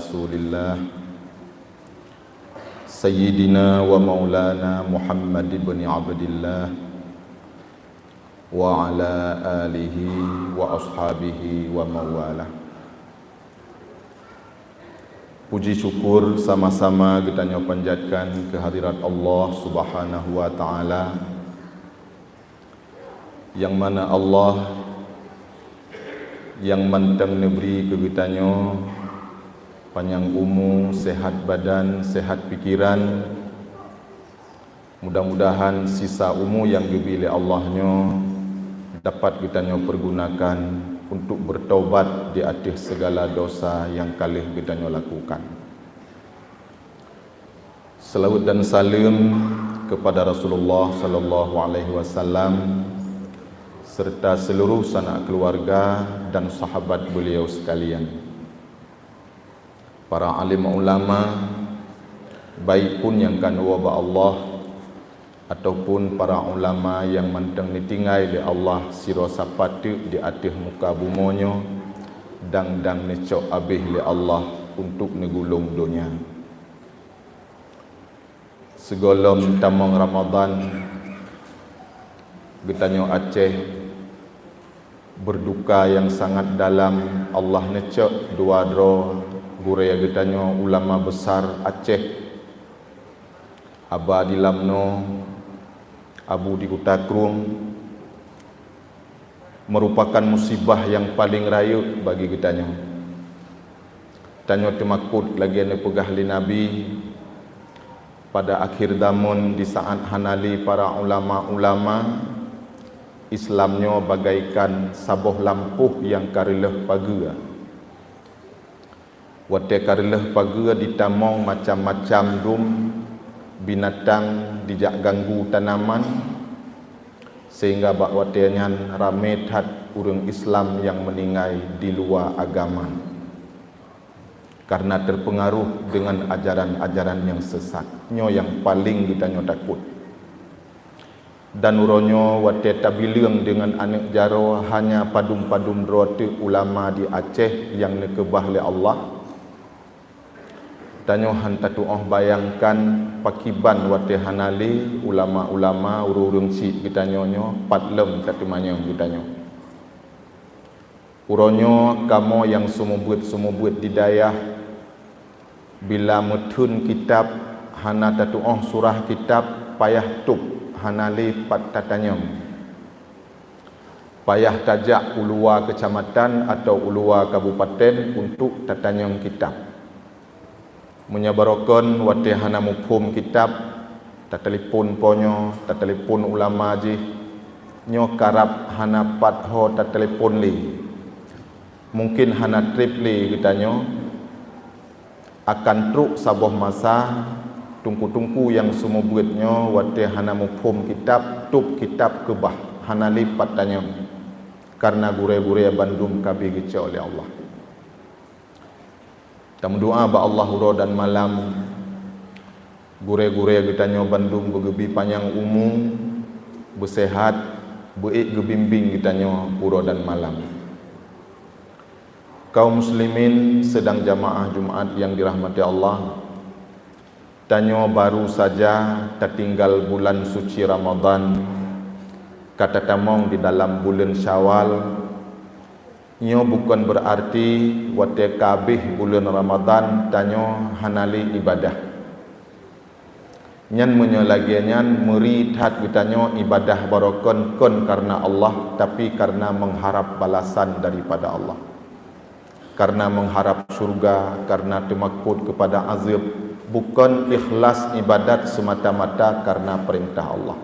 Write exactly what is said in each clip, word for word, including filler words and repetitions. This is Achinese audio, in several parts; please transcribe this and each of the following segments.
Rasulillah, Sayyidina wa Maulana Muhammad ibn Abdillah, wa ala alihi wa ashabihi wa mawalah. Puji syukur sama-sama geutanyoe panjatkan keu hadirat Allah Subhanahu wa Ta'ala, nyang mana Allah nyang mantong neubri keu geutanyoe panyang umu, sehat badan, sehat pikiran. Mudah-mudahan sisa umu nyang geubri lé Allah nyoe dapat geutanyoe pergunakan untuk bertaubat di ateueh segala dosa nyang ka lheueh geutanyoe lakukan. Seulaweuet dan saleuem keupada Rasulullah sallallahu alaihi wasallam serta seuluruh sanak keuluwarga dan sahabat beuliau seukalian. Para alim ulama, baik pun nyang ka neuwoe bak Allah, ataupun para ulama nyang mantong neutinggai lé Allah sidroe sapat teuk di ateueh muka bumoe nyoe, dang-dang neucok abéh lé Allah untuk neugulong donya. Sigohlom tamong Ramadhan, geutanyoe Aceh berduka nyang sangat dalam. Allah neucok dua droe gurée geutanyoe, ulama besar Aceh, Aba di Lamno, Abu di Kuta Krueng, meurupakan musibah nyang paleng rayeuk bagi geutanyoe. Tanyoe teumakot lagée neupeugah lé Nabi, pada akhir zamon di saát hana lé para ulama-ulama, Islam nyoe bagaikan saboh lampôh nyang ka reuloh pageue. Watée ka reuloh pageue ditamong macam-macam dum binatang, dijak ganggu tanaman, sehingga bak watée nyan ramé that ureuëng Islam nyang meuninggai di luwa agama karena terpengaruh dengan ajaran-ajaran nyang sesat. Nyoe nyang paleng geutanyoe takot. Dan uroe nyoe watée tabileueng deungon aneuëk jaroe hanya padum-padum droe teuk ulama di Aceh nyang neukeubah lé Allah, tanyoe han tatuoh bayangkan pakiban watée hana lé ulama-ulama, ureuëng-ureuëng syiek geutanyoe nyoe pat lom tateumanyong geutanyoe. Uroe nyoe kamoe nyang seumeubeuet-seumeubeuet di dayah, bila meutheun kitab hana tatuoh surah kitab, payah tôb hana lé pat tatanyong. Payah tajak u luwa keucamatan atawa u luwa kabupaten untuk tatanyong kitab. Meunyoe barokon watée hana muphom kitab, tatelepon po nyoe, tatelepon ulama jih, nyoe karab hana pat ho tatelepon lé. Mungken hana treb lé geutanyoe, akan trok saboh masa, teungku-teungku nyang seumeubeuet nyoe watée hana muphom kitab, tôb kitab keubah, hana lé pat tanyong, kareuna gurée-gurée bandum ka abéh geucok lé Allah. Tameudoá bak Allah uroe dan malam, gurée-gurée geutanyoe bandum beugeubi panyang umu, beuseuhat, beuék geubimbéng geutanyoe uroe dan malam. Kaum muslimin sidang jamaah Jumaat nyang dirahmati Allah, tanyoe baru saja tatinggai bulan suci Ramadhan, ka tatamong di dalam buleuen Syawal. Nyoe bukon beurarti watée ka abéh buleuen Ramadhan tanyoe hana lé iébadah. Nyan meunyoe lagée nyan, meuri that geutanyoe iébadah barokon kon kareuna Allah, tapi kareuna meuharab balasan daripada Allah, kareuna meuharab syeuruga, kareuna teumakot keupada azeub, bukon ikhlas iébadat seumata-mata kareuna peurintah Allah.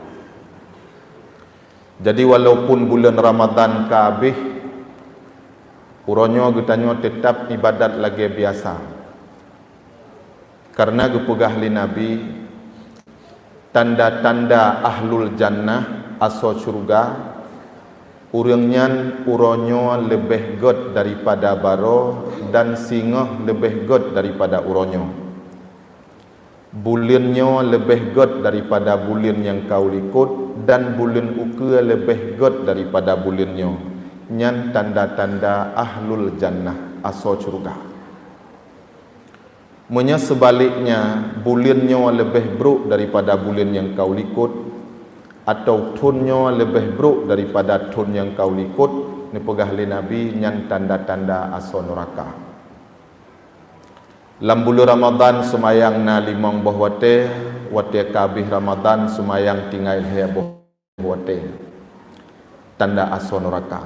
Jadi walaupun buleuen Ramadhan ka abéh, uroe nyoe geutanyoe teutab iébadat lagée biasa. Kareuna geupeugah lé Nabi, tanda-tanda ahlul jannah, asoe syeuruga, ureuëng nyan uroe nyoe leubeh gét daripada baroe dan singoh leubeh gét daripada uroe nyoe. Buleuen nyoe leubeh gét daripada buleuen nyang ka u likot, dan buleuen ukeue leubeh gét daripada buleuen nyoe. Nyan tanda-tanda ahlul jannah, asoe syeuruga. Meunyoe seubaliknya, buleuen nyoe leubeh brok daripada buleuen nyang ka u likot, atawa thon nyoe leubeh brok daripada thon nyang ka u likot, neupeugah lé Nabi, nyan tanda-tanda asoe nuraka. Lam buleuen Ramadhan seumayang na limong boh watée, watée ka abéh Ramadhan seumayang tinggai lhée boh watée. Tanda asoe nuraka.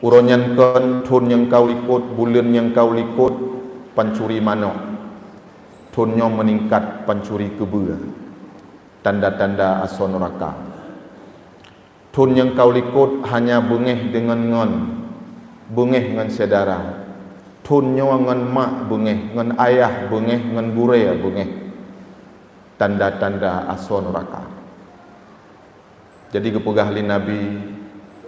Uroe nyan kon thon nyang ka u likot, buleuen nyang ka u likot, pancuri manok. Thon nyoe meuningkat pancuri keubeue. Tanda-tanda asoe nuraka. Thon nyang ka u likot hanya beungéh deungon ngon, beungéh ngon syedara. Thon nyoe ngon mak beungéh, ngon ayah beungéh, ngon gurée beungéh. Tanda-tanda asoe nuraka. Jadi geupeugah lé Nabi,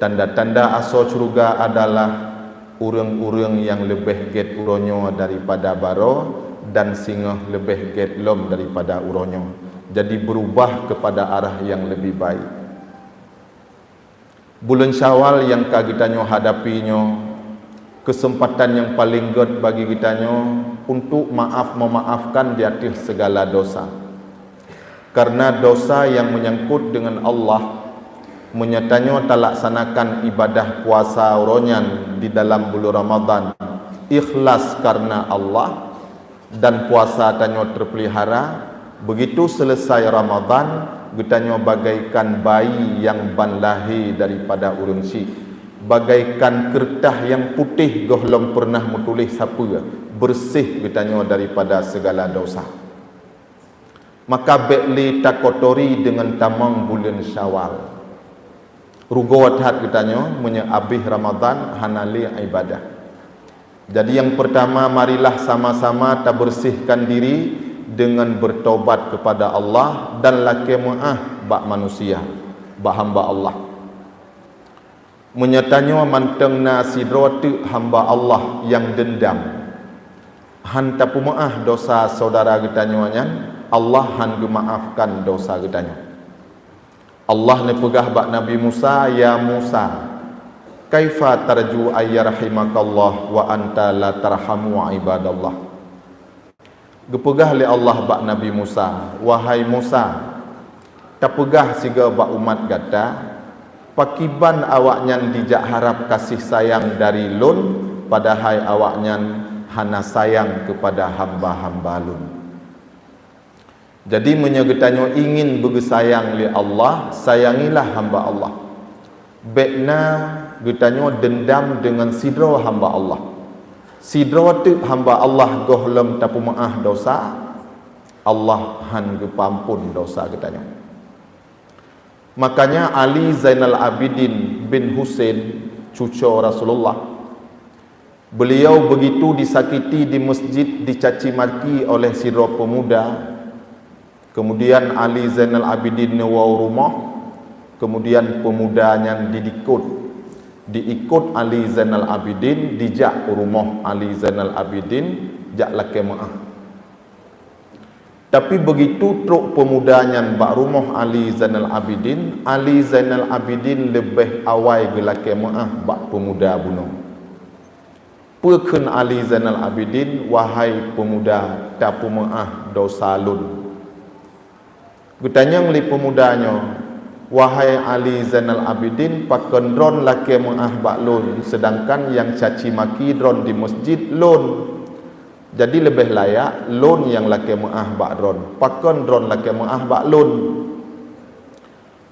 tanda-tanda asoe syeuruga adalah ureuëng-ureuëng nyang leubeh gét uroe nyoe daripada baroe dan singoh leubeh gét lom daripada uroe nyoe. Jadi beurubah keupada arah nyang leubeh baik. Buleuen Syawal nyang ka geutanyoe hadapi nyoe, keuseumpatan nyang paleng gét bagi geutanyoe untuk maaf meumaafkan di ateueh seugala dosa. Kareuna dosa nyang meunyangkot deungon Allah, meunyoe tanyoe talaksanakan ibadah puasa uroe nyan di dalam buleuen Ramadhan ikhlas kareuna Allah, dan puasa tanyoe teupeulihara, beugitu seuleusai Ramadhan, geutanyoe bagaikan bayi nyang ban lahé daripada ureuëng syik, bagaikan keureutah nyang putéh gohlom peureunah meutuléh sapeue, beureuséh geutanyoe daripada seugala dosa. Maka bék lé takotori deungon tamong buleuen Syawal. Rugoe that geutanyoe meunyoe abéh Ramadhan hana lé ibadah. Jadi nyang peurtama, marilah sama-sama tabeureuséhkan diri deungon beurtobat keupada Allah dan lakée meuáh bak manusia, bak hamba Allah. Meunyoe tanyoe mantong na sidroe teuk hamba Allah nyang deundam, han tapeumeuáh dosa syedara geutanyoe nyan, Allah han geumaafkan dosa geutanyoe. Allah neupeugah bak Nabi Musa, "Ya Musa, kaifa tarju ayyarhimakallah wa anta la tarhamu ibadallah?" Geupeugah lé Allah bak Nabi Musa, "Wahai Musa, tapeugah sigoe bak umat gata, pakiban awaknyan jijak harab kasih sayang dari Lôn, padahai awaknyan hana sayang keupada hamba-hamba Lôn?" Jadi, meunyoe geutanyoe ingin beugeusayang lé Allah, sayangilah hamba Allah. Bék na geutanyoe deundam deungon sidroe hamba Allah. Sidroe teuk hamba Allah gohlom tapeumeuáh dosa, Allah han geupeuampon dosa geutanyoe. Makanya Ali Zainal Abidin bin Husein, cuco Rasulullah, beliau begitu disakiti di masjid, dicaci maki oleh sidroe pemuda. Kemudian Ali Zainal Abidin neuwoe u rumoh, kemudian pemuda nyan diikot. Diikot Ali Zainal Abidin, dijak u rumoh Ali Zainal Abidin, jak lakée meuáh. Tapi begitu trok pemuda nyan bak rumoh Ali Zainal Abidin, Ali Zainal Abidin leubeh awai geulakée meuáh bak pemuda bunoe. Peue kheun Ali Zainal Abidin, "Wahai peumuda, tapeumeuáh dosa lôn." Geutanyong lé peumuda nyoe, "Wahai Ali Zainal Abidin, pakon droen lakée meuáh bak lôn, seudangkan nyang caci maki droen di meusjid lôn? Jadi leubeh layak lôn nyang lakée meuáh bak droen. Pakon droen lakée meuáh bak lôn?"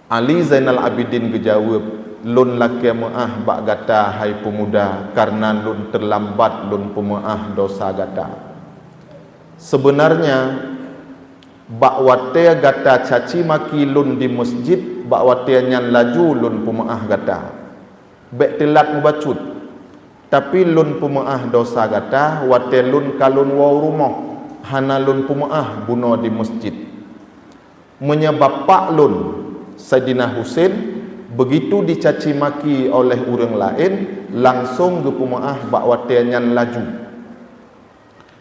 Ali Zainal Abidin geujaweueb, "Lôn lakée meuáh bak gata, hai peumuda, kareuna lôn teulambat lôn peumeuáh dosa gata. Seubeunarnya, bak watée gata caci maki lôn di meusjid, bak watée nyan laju lôn peumeuáh gata. Bék teulat mubacut. Tapi lôn peumeuáh dosa gata watée lôn ka lôn woe u rumoh, hana lôn peumeuáh bunoe di meusjid." Meunyoe bapak lôn, Saidina Husein, begitu dicaci maki oleh ureuëng laén, langsong geupeumeuáh bak watée nyan laju.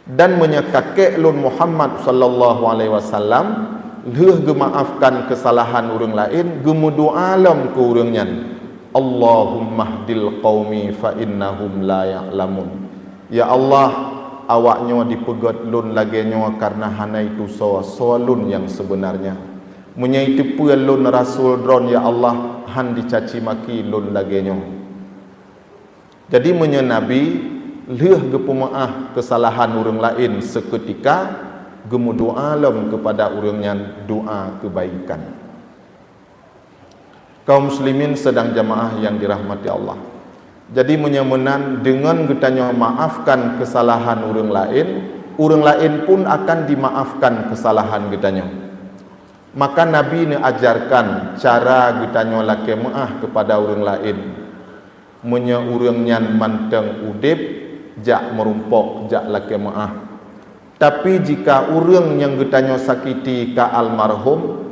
Dan meunyoe kakek lôn Muhammad sallallahu alaihi wasallam, lheueh geumaafkan keusalahan ureuëng laén, geumeudoá lom keu ureuëng nyan, "Allahummahdil qaumi fa innahum la ya'lamun." Ya Allah, awaknyoe dipeugét lôn lagée nyoe kareuna hana itusoe soe lôn nyang seubeunarnya. Meunyoe iteupeue lôn rasul Droen, ya Allah, hán dicaci maki lôn lagée nyoe. Jadi, meunyoe Nabi lheueh geupeumeuáh keusalahan ureuëng laén seukeutika, geumeudoá lom keupada ureuëng nyan doá keubaikan. Kaum muslimin sidang jamaah nyang dirahmati Allah. Jadi, meunyoe meunan, deungon geutanyoe maafkan keusalahan ureuëng laén, ureuëng laén pun akan dimaafkan keusalahan geutanyoe. Maka Nabi neuajarkan cara geutanyoe lakée meuáh keupada ureuëng laén. Meunyoe ureuëng nyan mantong udeb, jak meurumpok, jak lakée meuáh. Tapi jika ureuëng nyang geutanyoe sakiti ka almarhum,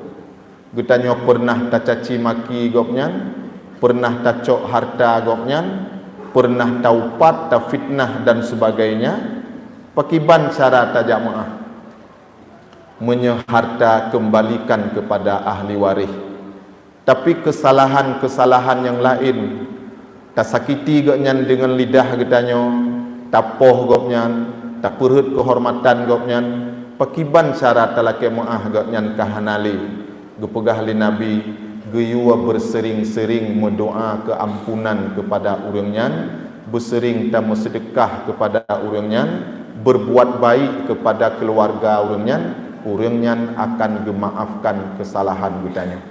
geutanyoe peureunah tacaci maki gobnyan, peureunah tacok hareuta gobnyan, peureunah taupat, tafitnah dan sebagainya, pakiban cara tajak meuáh? Meunyoe hareuta, keumbalikan keupada ahli waréh. Tapi keusalahan-keusalahan nyang laén, tasakiti gobnyan deungon lidah geutanyoe, tapoh gobnyan, tapeurhot keuhormatan gobnyan, pakiban cara talakée meuáh gobnyan ka hana lé. Geupeugah lé Nabi, geuyue beuseuring-seuring meudoá keuampunan keupada ureuëng nyan, beuseuring tameuseudeukah keupada ureuëng nyan, beurbuat baik keupada keuluwarga ureuëng nyan, ureuëng nyan akan geumaafkan keusalahan geutanyoe.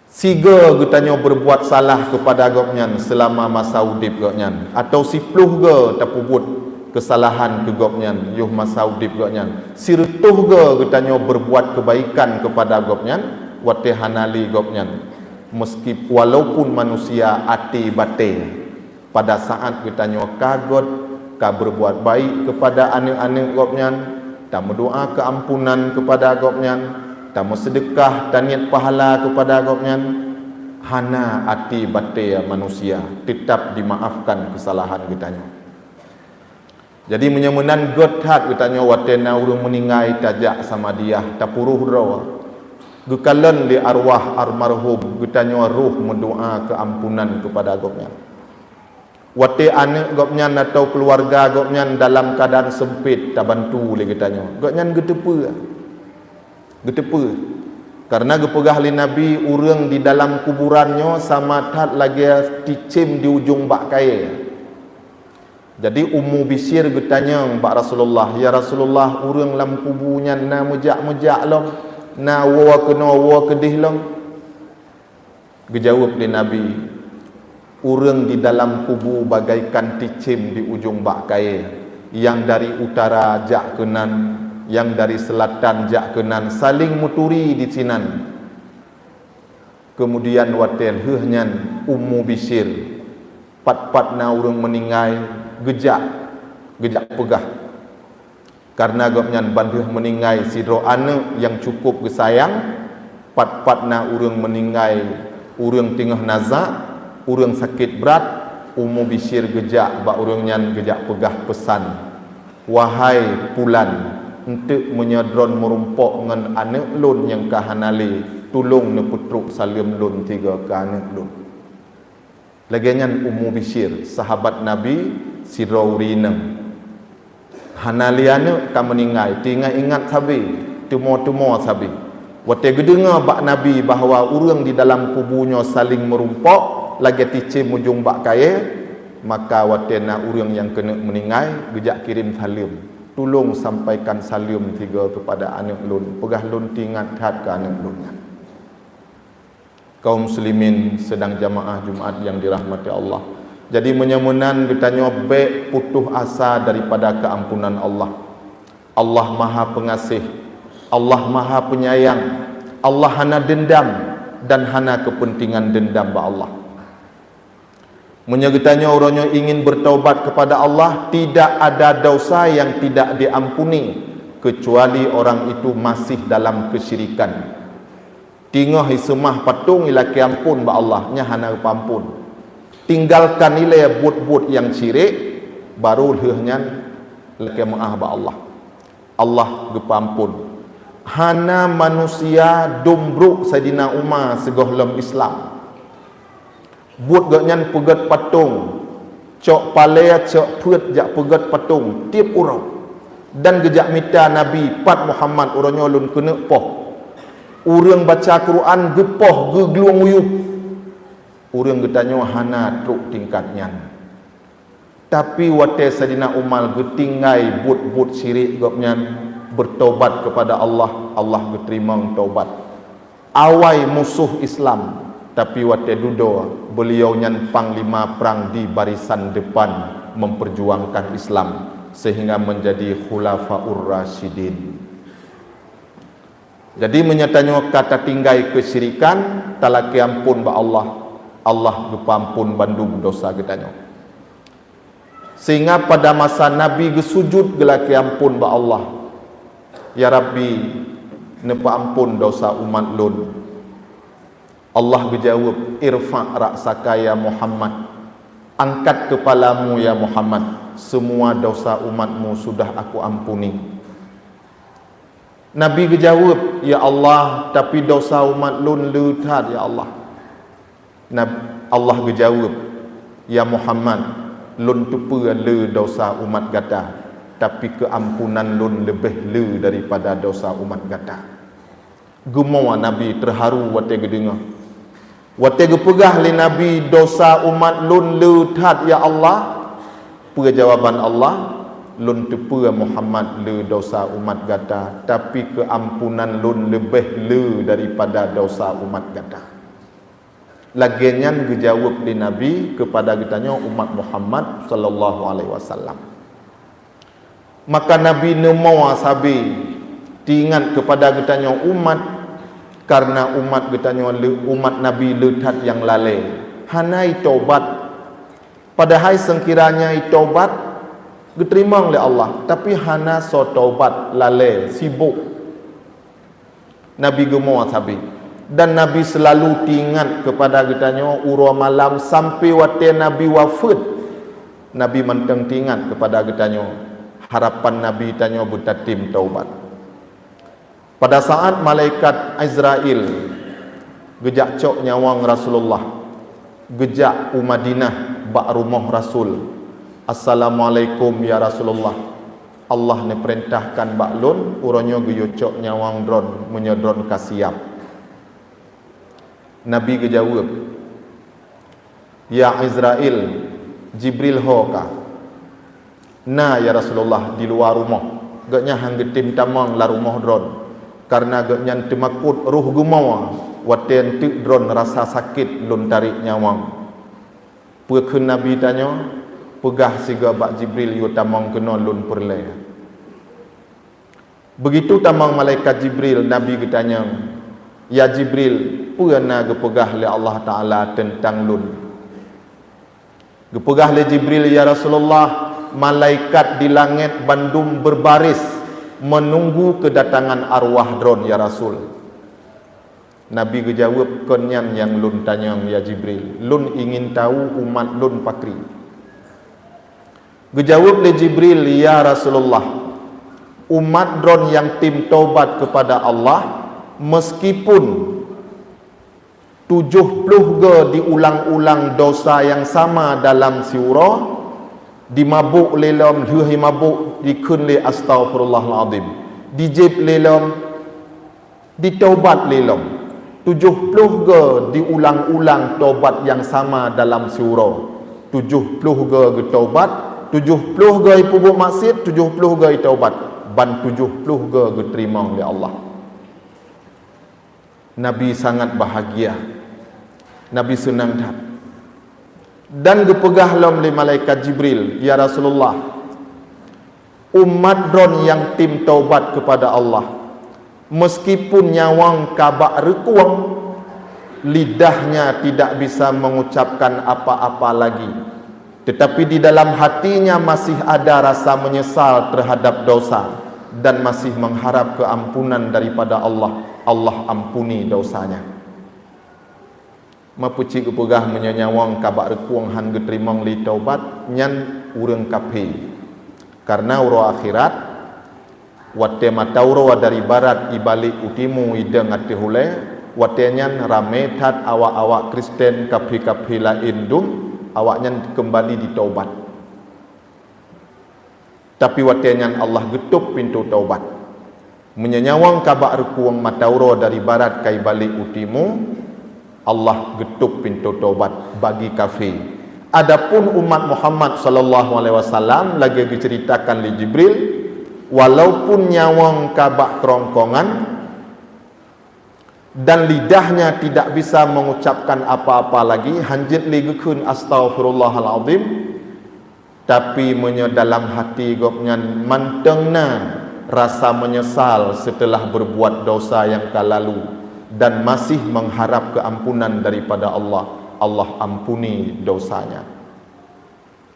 Sigoe geutanyoe beurbuat salah keupada gobnyan seulama masa udeb gobnyan, atawa siploh goe tapeubuet keusalahan keu gobnyan yoh masa udeb gobnyan, sireutôh goe geutanyoe beurbuat keubaikan keupada gobnyan watée hana lé gobnyan, meuski walaupun manusia até batée. Pada saat geutanyoe ka gét, ka beurbuat baik keupada aneuëk-aneuëk gobnyan, tameudoá keuampunan keupada gobnyan, tameuseudeukah, taniet pahala keupada gobnyan, hana até batée manusia, teutab dimaafkan keusalahan geutanyoe. Jadi, meunyoe meunan gét that geutanyoe watée na ureuëng meuninggai tajak samadiyah, tapuroh droe, geukalon lé arwah almarhum, geutanyoe roh meudoá keuampunan keupada gobnyan. Watée aneuëk gobnyan atawa keuluwarga gobnyan dalam keuadaan seumpét, tabantu lé geutanyoe. Gobnyan geuteupeue. Geuteupeue. Kareuna geupeugah lé Nabi, ureuëng di dalam kuburan nyoe sama that lagée ticém di ujong bak kayée. Jadi, Ummu Bisyr geutanyong bak Rasulullah, "Ya Rasulullah, ureuëng lam kubu nyan na meujak-meujak lom, na woe keunoe woe keudeh lom?" Geujaweueb lé Nabi, "Ureuëng di dalam kubu bagaikan ticém di ujong bak kayée, nyang dari utara jak keunan, nyang dari seulatan jak keunan, saléng meuturi disinan." Keumudian watée lheueh nyan Ummu Bisyr, pat-pat na ureuëng meuninggai, geujak, geujak peugah. Kareuna gobnyan ban lheueh meuninggai sidroe aneuëk nyang cukup geusayang, pat-pat na ureuëng meuninggai, ureuëng teungoh nazak, ureuëng sakét brat, Ummu Bisyr geujak bak ureuëng nyan geujak peugah peusan, "Wahai pulan, eunteuk meunyoe droen meurumpok ngon aneuëk lôn nyang ka hana lé, tulông neupeutrok saleuem lôn tiga keu aneuëk lôn." Lagée nyan Ummu Bisyr, sahabat Nabi sidroe ureuëng inong. Hana lé aneuëk ka meuninggai, teuingat-ingat sabe, teumo-teumo sabe. Watée geudeungoe bak Nabi bahwa ureuëng di dalam kubu nyoe saléng meurumpok lagée ticém ujong bak kayée, maka watée na ureuëng nyang keuneuk meuninggai, geujak kirém saleuem, "Tulông sampaikan saleuem tiga keupada aneuëk lôn, peugah lôn teuingat that keu aneuëk lôn nyan." Kaum muslimin sidang jamaah Jumat nyang dirahmati Allah. Jadi, meunyoe meunan geutanyoe bék putôh asa daripada keuampunan Allah. Allah Maha Peungaséh, Allah Maha Peunyayang, Allah hana deundam dan hana keupeuntengan deundam bak Allah. Meunyoe geutanyoe uroe nyoe ingin bertaubat kepada Allah, tidak ada dosa yang tidak diampuni kecuali orang itu masih dalam kesyirikan. Teungoh iseumah patong ilakée amphon bak Allah, nyan hana geupeuamphon. Tinggalkan ilée buet-buet nyang syirik, barô lheueh nyan lakée meuáh bak Allah. Allah geupeuamphon. Hana manusia dum brok Saidina Umar sigohlom Islam. Buet gobnyan peugét patong, Cok palée, cok peuet jak peugét patong tieb uroe, dan geujak mita Nabi, "Pat Muhammad?" "Uroe nyoe lôn keuneuk poh." Ureuëng baca Quran geupoh geuglueng uyueb. Ureuëng geutanyoe hana trok tingkat nyan. Tapi watée Saidina Umar geutinggai buet-buet syirik gobnyan, beurtobat keupada Allah, Allah geuteurimong tobat. Awai musoh Islam, tapi watée dudoe beuliau nyan panglima prang di barisan depan memperjuangkan Islam sehingga menjadi khulafaur rasyidin. Jadi meunyoe tanyoe ka tatinggai keusyirikan, talakée amphon bak Allah, Allah geupeuamphon bandum dosa geutanyoe. Sehingga pada masa Nabi geusujut geulakée amphon bak Allah, "Ya Rabbi, neupeuamphon dosa umat lôn." Allah geujaweueb, "Irfa' ra'saka ya Muhammad, angkat keupalamu ya Muhammad, semua dosa umatmu sudah Aku ampuni." Nabi geujaweueb, "Ya Allah, tapi dosa umat lôn le that, ya Allah." Nab-, Allah geujaweueb, "Ya Muhammad, lôn teupeue le dosa umat gata, tapi keuampunan lôn leubeh le daripada dosa umat gata." Geumoe Nabi teuharu watée geudeungoe. Watée geupeugah lé Nabi, "Dosa umat lôn le that, ya Allah." Peue jawaban Allah? "Lôn teupeue Muhammad le dosa umat gata, tapi keuampunan lôn leubeh le daripada dosa umat gata." Lagée nyan geujaweueb lé Nabi keupada geutanyoe umat Muhammad sallallahu alaihi wasallam. Maka Nabi neumoe sabe teuingat keupada geutanyoe umat, kareuna umat geutanyoe le-, umat Nabi le that nyang lalée, hana jitaubat. Padahai seukiranya jitaubat, geuteurimong lé Allah, tapi hana soe taubat, lalée, sibok. Nabi geumoe sabe. Dan Nabi seulalu teuingat keupada geutanyoe uroe malam sampoe watée Nabi wafeuet. Nabi mantong teuingat keupada geutanyoe. Harapan Nabi tanyoe beutatem taubat. Pada saat malaikat Izrail geujak cok nyawöng Rasulullah, geujak u Madinah bak rumoh Rasul, "Assalamualaikum ya Rasulullah, Allah neupeurintahkan bak lôn uroe nyoe geuyue cok nyawöng droen meunyoe droen ka siab." Nabi geujaweueb, "Ya Izrail, Jibril ho ka?" "Na, ya Rasulullah, di luwa rumoh. Gobnyan han geutem tamong lam rumoh droen, kareuna gobnyan teumakot roh geumoe watée eunteuk droen rasa sakét lôn tarek nyawöng." Peue kheun Nabi tanyoe? "Peugah sigoe bak Jibril yue tamong keunoe lôn peureulée." Beugitu tamong malaikat Jibril, Nabi geutanyong, "Ya Jibril, peue na geupeugah lé Allah Taala teuntang lôn?" Geupeugah lé Jibril, "Ya Rasulullah, malaikat di langét bandum beurbaris meununggu keudatangan arwah droen, ya Rasul." Nabi geujaweueb, "Kon nyan nyang lôn tanyong, ya Jibril. Lôn ingin tahu umat lôn pakri." Geujaweueb lé Jibril, "Ya Rasulullah, umat droen nyang tem taubat keupada Allah, meuskipun tujoh ploh goe diulang-ulang dosa nyang sama dalam siuroe, dimabok lé lom, lheueh jimabok dikheun lé astaghfirullahalazim, dijieb lé lom, ditaubat lé lom. Tujoh ploh goe diulang-ulang taubat nyang sama dalam siuroe. Tujoh ploh goe geutaubat, tujoh ploh goe jipeubuet maksiet, tujoh ploh goe jitaubat, ban tujoh ploh goe geuteurimong lé Allah." Nabi sangat bahagia. Nabi seunang that. Dan geupeugah lom lé malaikat Jibril, "Ya Rasulullah, umat droen nyang tem taubat keupada Allah, meuskipun nyawöng ka bak reukueng, lidahnya tidak bisa mengucapkan apa-apa lagi. Tetapi di dalam hatinya masih ada rasa menyesal terhadap dosa dan masih mengharap keampunan daripada Allah, Allah ampuni dosanya." Meupeue cit geupeugah meunyoe nyawöng ka bak reukueng han geuteurimong lé taubat, nyan ureuëng kafé. Kareuna uroe akhirat, watée mata uroe dari barat ibalek u timu idong ateueh ulée, watée nyan ramé that awak-awak Kristen kafé-kafé laén dum, awaknyan keumbali ditaubat. Tapi watée nyan Allah geutôb pintoe taubat. Meunyoe nyawöng ka bak reukueng mata uroe dari barat kai balek u timu, Allah geutôb pintoe taubat bagi kafé. Adapun umat Muhammad sallallahu alaihi wasallam, lagée geuceuritakan lé Jibril, walaupun nyawöng ka bak keurongkongan, dan lidahnya tidak bisa mengucapkan apa-apa lagi, hanjeuet lé geukheun astaghfirullahalazim, tapi meunyoe dalam hati gobnyan mantong na rasa meunyeusal seuteulah beurbuat desya nyang ka lalu dan masih mengharap keuampunan daripada Allah, Allah ampuni desya nyan.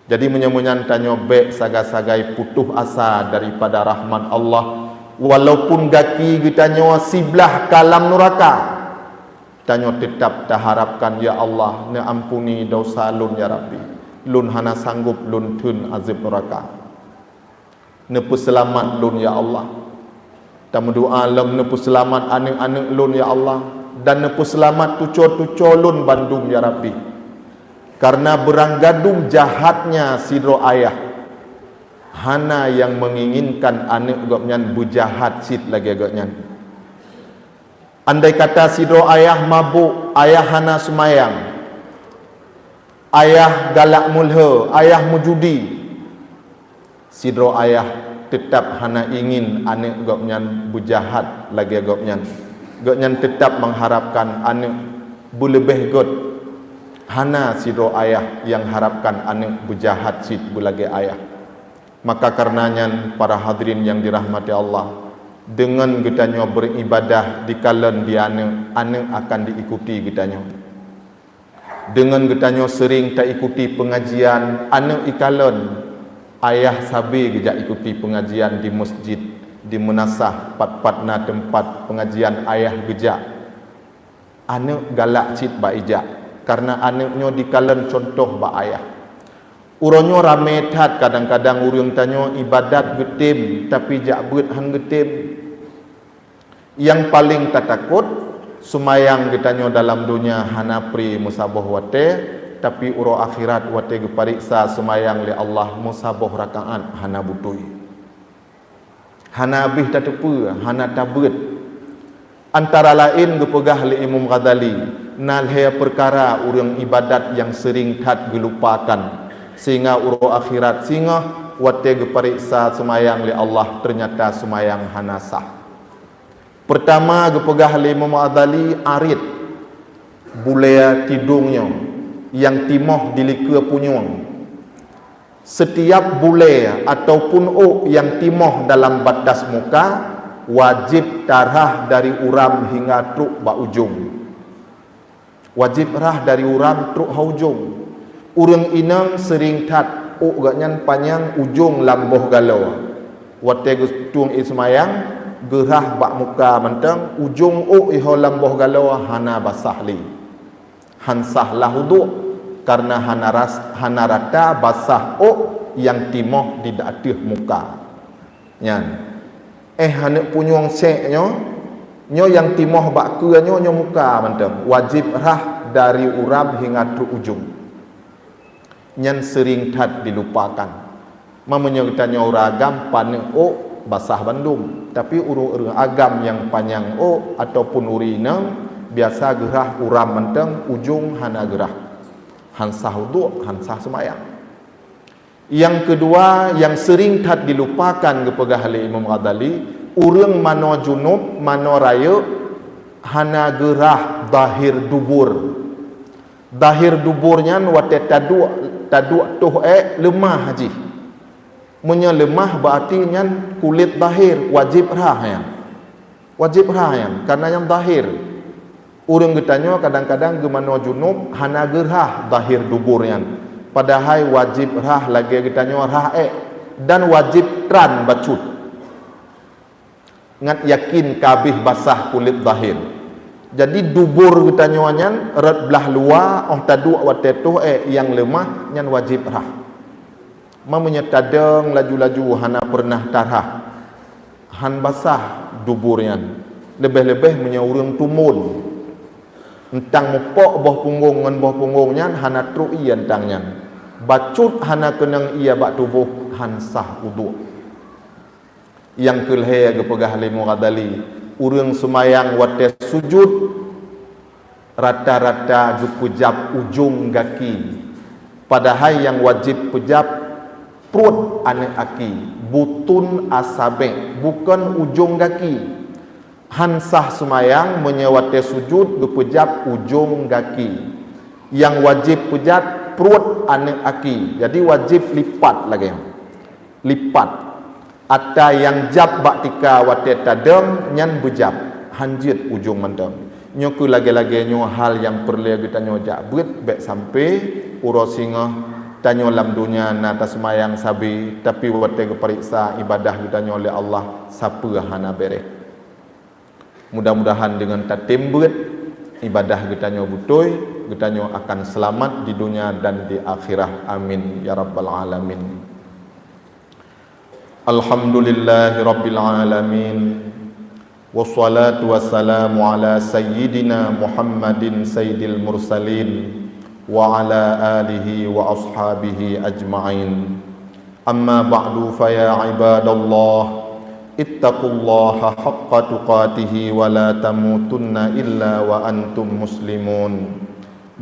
Jadi, meunyoe meunan tanyoe bék sagai-sagai putôh asa daripada rahmat Allah, walaupun gaki geutanyoe siblah ka lam nuraka, tanyoe teutab taharapkan, "Ya Allah, neuampuni desya lôn, ya Rabbi. Lôn hana sanggob lôn theun azeueb nuraka." Neupeuseulamat lôn, ya Allah. Tameudoa lom neupeuseulamat aneuëk-aneuëk lôn, ya Allah, dan neupeuseulamat tuco-tuco lôn bandum, ya Rabbi. Karena beurang gadum jahatnya sidroe ayah, hana nyang meunginginkan aneuëk gobnyan beujahat cit lagée gobnyan. Andai kata sidroe ayah mabök, ayah hana seumayang, ayah galak meulhö, ayah meujudi, sidroe ayah teutab hana ingin aneuëk gobnyan beujahat lagée gobnyan. Gobnyan teutab mengharapkan aneuëk beuleubeh gét. Hana sidroe ayah nyang harapkan aneuëk beujahat cit beulagée ayah. Maka kareuna nyan, para hadirin nyang dirahmati Allah, deungon geutanyoe beuribadah dikalon di aneuëk, aneuëk akan diikuti geutanyoe. Deungon geutanyoe seuring taikuti peungajian, aneuëk ikalon, ayah sabe geujak ikuti peungajian di meuseujid, di meunasah, pat-pat na teumpat peungajian ayah geujak. Aneuëk galak cit bak ijak, kareuna aneuëk nyoe dikalon cuntoh bak ayah. Uroe nyoe ramé that kadang-kadang ureuëng tanyoe ibadat geutem, tapi jak beuet han geutem. Nyang paleng tatakot, seumayang geutanyoe dalam donya hana pri meusaboh watée, tapi uroe akhirat watée geupareksa seumayang lé Allah meusaboh rakaat hana beutôi. Hana habéh tateupeue, hana tabeuet. Antara laén geupeugah lé Imam Ghazali, na lhée peukara ureuëng ibadat nyang seuring that geulupakan, sehingga uroe akhirat singoh watée geupareksa seumayang lé Allah, teunyata seumayang hana sah. Peurtama geupeugah lé Imam Ghazali arit, bulée tidong nyoe, nyang timoh di likue punyueng. Seutiab bulée ataupun ôk nyang timoh dalam batas muka wajéb tarhah dari uram hingga trok bak ujong. Wajéb rhah dari uram trok ha ujong. Ureuëng inong seuring that ôk gobnyan panyang ujong lam boh galoe. Watée geutueng ie seumayang, geurhah bak muka mantong, ujong ôk iho lam boh galoe hana basah lé. Han sah lah uduk, kareuna hana ras-, hana rata basah ôk nyang timoh di ateueh muka. Nyan, éh aneuëk punyueng sék nyoe, nyoe nyang timoh bak keue nyoe, nyoe muka mantong, wajéb rhah dari uram hingga trok ujong. Nyan seuring that dilupakan. Ma meunyoe geutanyoe ureuëng agam paneuk ôk basah bandum, tapi ureuëng-ureuëng agam nyang panyang ôk ataupun ureuëng inong biasa geurhah uram mantong, ujong hana geurhah. Han sah uduk, han sah seumayang. Nyang keudua, nyang seuring that dilupakan geupeugah lé Imam Ghazali, ureuëng manoe junub, manoe rayeuk, hana geurhah zahir dubur. Zahir dubur nyan watée taduek, taduek toh ék leumah jih. Meunyoe leumah, beuarti nyan kulét zahir, wajéb rhah nyan. Wajéb rhah nyan, kareuna nyan zahir. Ureuëng geutanyoe kadang-kadang geumanoe junub hana geurhah zahir dubur nyan, padahai wajéb rhah lagée geutanyoe rhah ék, dan wajéb tran bacut ngat yakin ka habéh basah kulét zahir. Jadi dubur geutanyoe nyan rot blah luwa, óh taduek watée toh ék nyang leumah nyan wajéb rhah. Ma meunyoe tadong laju-laju hana peureunah tarhah, han basah dubur nyan, leubeh-leubeh meunyoe ureuëng tumbon. Euntang mupok boh punggong ngon boh punggong nyan hana trok ie euntang nyan. Bacut hana keunong ie bak tuboh, han sah uduk. Nyang keulhèe geupeugah lé Imam Ghazali, ureuëng seumayang watée sujud rata-rata geupeujab ujong gaki, padahai nyang wajéb peujab pruet aneuk aki, butun asabek, bukon ujong gaki. Han sah seumayang meunyoe watée sujud geupeujab ujong gaki. Nyang wajéb peujab pruet aneuk aki. Jadi wajéb lipat lagée nyan. Lipat. Ata nyang jab bak tika watée tadong nyan beujab, han jeuet ujong mantong. Nyoe keuh lagée-lagée nyoe hal nyang peureulée geutanyoe jak beuet bék sampai uroe singoh tanyoe lam donya na taseumayang sabe, tapi watée geupareksa ibadah geutanyoe lé Allah sapeue hana béréh. Mudah-mudahan deungon tatem beuet ibadah geutanyoe beutôi, geutanyoe akan seulamat di donya dan di akhirat. Amin ya rabbal alamin. Alhamdulillahirabbil alamin. Wassalatu wassalamu ala sayyidina Muhammadin sayyidil mursalin wa ala alihi wa ashabihi ajma'in. Amma ba'du, fa ya ibadallah, ittaqullaha haqqa tuqatihi wa la tamutunna illa wa antum muslimun.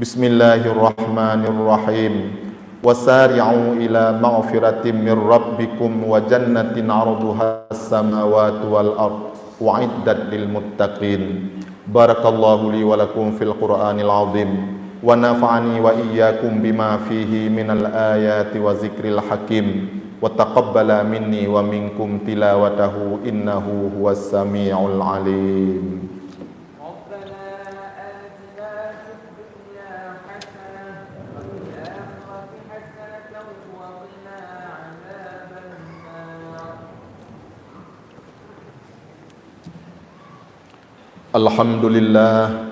Bismillahirrahmanirrahim. Wasari'u ila maghfiratin mir rabbikum wa jannatin 'arduhas samawati wal ard, u'iddat lil muttaqin. Barakallahu li wa lakum fil Qur'anil azim, wa nafa'ani wa iyyakum bima fihi minal ayati wa zikril hakim, wa taqabbala minni wa minkum tilawatahu innahu huwas sami'ul alim. ربنا آتنا في الدنيا حسنة وفي الآخرة حسنة وقنا عذاب النار. Alhamdulillah,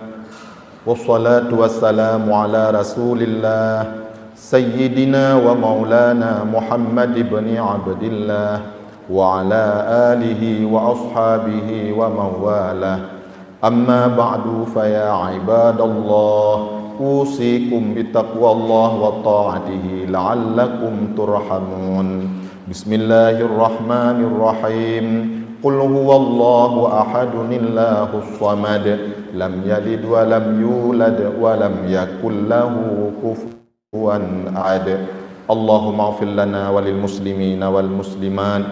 wassalatu wassalamu ala Rasulillah, Sayyidina wa Maulana Muhammad ibni Abdillah, wa ala alihi wa ashabihi wa mawalah. Amma ba'du, fa ya ibadallah, usikum bitaqwallah wa ta'atihi la'allakum turhamun. Bismillahirrahmanirrahim. Qul huwallahu ahadunillahus samad. Lam yalid wa lam yulad wa lam yakul lahu kufuwan ahad. Allahumma ighfir lana wa lil muslimina wal muslimat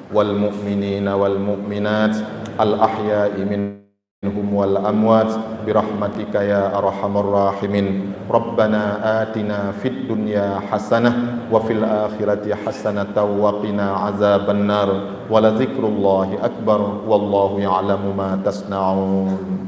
wal mu'minina wal mu'minat al ahya'i minhum wal amwat birahmatika ya arhamar rahimin. Rabbana atina fid dunya hasanah wa fil akhirati hasanatan wa qina azabannar. Wa la zikrullahi akbar. Wallahu ya'lamu ma tasna'un.